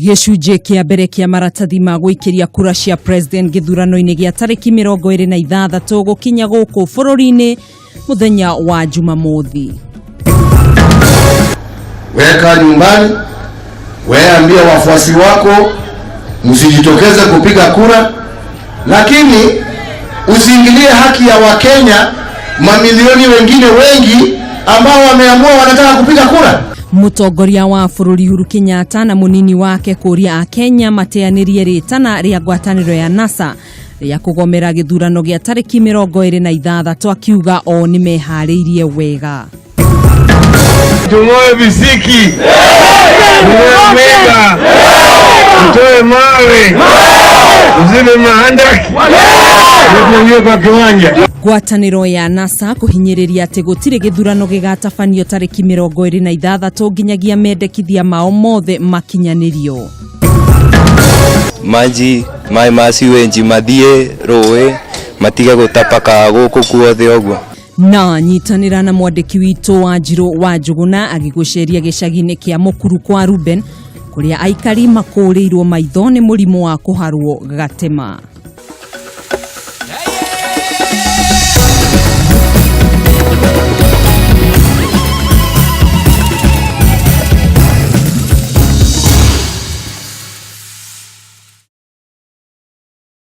Gĩcunjĩ kĩa mbere kĩa maratathi ma gũikĩria kura cia president gĩthurano-inĩ gĩa tarĩki 26 gũkinya gũkũ bũrũri-inĩ mũthenya wa Jumamothi. Weka nyumbani, weambia wafuasi wako msijitokeze kupiga kura, lakini usiingilie haki ya Wakenya mamilioni wengine wengi ambao wameamua wanataka kupiga kura. Mũtongoria wa bũrũri Uhuru Kenyatta na mũnini wake kũria Akenya mateanĩrie rĩtana rĩa ngwatanĩro ya NASA rĩa kũgomera gĩthurano gĩa tarĩki 26, akiuga o nĩmeharĩirie wega. Tung'oe visiki, tung'oe mega, tutoe mawe, tuzibe mahandaki, tuingie kwa kiwanja. Ngwatanĩro ya NASA kũhinyĩrĩria atĩ gũtirĩ gĩthurano gĩgatabanio tarĩki 26 nginyagia mendekithia mao mothe makinyanĩrio. Maji maĩ ma sewage mathiĩ rũĩ matige gũtapaka gũkũ guothe ũguo. Na nyitanĩra na mwandĩki witũ wa Njirũ wa Njũgũna agĩgũceria gĩcagi-inĩ kĩa Mũkuru kwa Ruben kũrĩa aikari makũrĩirwo maitho nĩ mũrimũ wa kũharwo gatema.